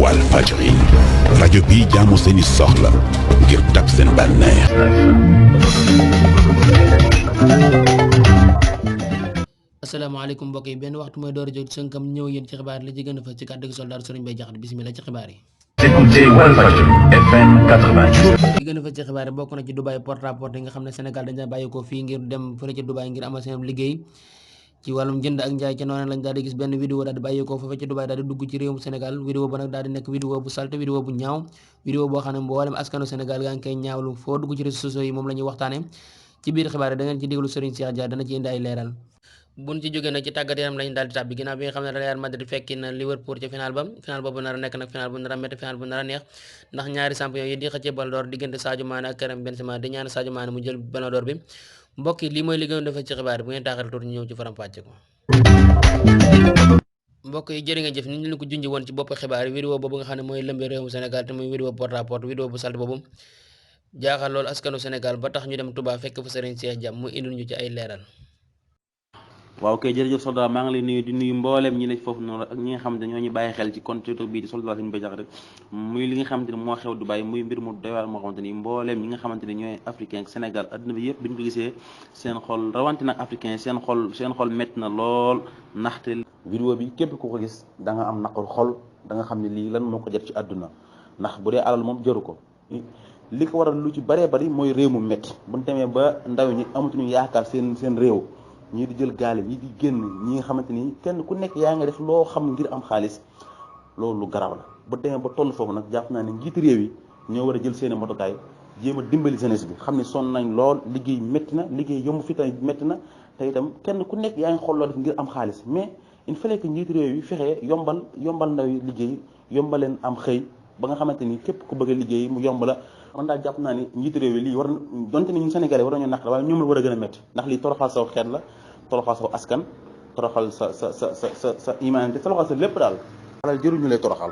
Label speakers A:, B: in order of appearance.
A: Walfadjri rajo bi jaamu seeni soxla ngir dab seen bànneex.
B: asalaamaaleykum mbokk yi benn waxtu mooy door a jóg sënkam ñëw yéen ci xibaar li ci gën a fa ci kàddu gi soldaar Serigne Mbaye Diakhaté bismillah ci xibaar yi.
C: Écoutez Walfadjri FM 88.
B: li gën a fa ci xibaar yi bokk na ci Dubaï porte à porte yi nga xam ne Sénégal dañ daan bàyyi ko fii ngir dem fële ci Dubaï ngir amal seen liggéey ci wàllum jënd ak njaay ca noonu lañ daal di gis benn vidéo daal di bàyyi ko foofu ci Dubaï daal di dugg ci réewum Sénégal vidéo ba nag daal di nekk vidéo bu salte vidéo bu ñaaw vidéo boo xam ne mboolem askanu Sénégal gaa ngi koy ñaawlu foo dugg ci réseaux sociaux yi moom la ñuy waxtaane ci biir xibaar yi da ngeen ci déglu Serigne Cheikh Dia dana ci indi ay leeral. buñ ci jógee nag ci tàggat yaram lañu daal di tàbbi ginnaaw bi nga xam ne Real Madrid fekki na Liverpool ci final boobu nar a nekk nag final bu nar a métti final bu nar a neex ndax ñaari champion yi di xëccee Ballon d'Or diggante Sadio Mané ak Karim Benzema di ñaan Sadio Mané mu jël Ballon d'Or bi mbokk yi lii mooy li gën a defee ci xibaar bu ngeen taaxal tuuti ñu ñëw ci faram-fàcce ko. mbokk yi jërë ngeen jëf ni ñu leen ko junj woon ci bopp xibaar yi vidéo boobu nga xam ne mooy lëmbee réewum Sénégal te muy vidéo porte à porte vidéo bu salte boobu jaaxal loolu askanu Sénégal ba tax ñu dem Touba fekk fa Serigne Cheikh Dia mu indil ñu ci ay leeral.
D: waaw kay jërëjëf soldat maa ngi lay nuyu di nuyu mbooleem ñi nekk foofu noonu ak ñi nga xamante ñoo ñu bàyyi xel ci compte TikTok bii di soldat Serigne Mbaye Diakhaté muy li nga xamante ne moo xew Dubaï muy mbir mu doy waar moo xamante ni mbooleem ñi nga xamante ne ñooy africain ak Sénégal adduna bi yëpp bi ñu ko gisee seen xol rawante nag africain seen xol métti na lool ndaxte vidéo bi képp ku ko gis da nga am naqar xol da nga xam ne lii lan moo ko jar ci àdduna ndax bu dee alal moom jaru ko li ko waral lu ci bëree bëri mooy réew mu métti bu ñu demee ba ndaw ñi amatuñu yaakaar seen réew ñii di jël gaale ñii di génn ñi nga xamante ni kenn ku nekk yaa nga def loo xam ngir am xaalis loolu lu garaaw la ba demee ba toll foofu nag jàpp naa ne njiiti réew yi ñoo war a jël seen i motokaay jéem a dimbali jeunesse bi xam ne sonn nañ lool liggéey métti na liggéey yomb fi tamit métti na te itam kenn ku nekk yaa ngi xool loo def ngir am xaalis mais il fallait que njiiti réew yi fexee yombal ndaw yi liggéey yombal leen am xëy ba nga xamante ni képp ku bëgg a liggéey mu yomb la man daal jàpp naa ni njiitu réew yi lii war donte ni ñun Sénégalais war nañoo naqar waaye ñoom la war a gën a métti ndax lii toroxal saw xeet la toroxal saw askan toroxal sa humanité toroxal sa lépp daal alal jëruñu lay toroxal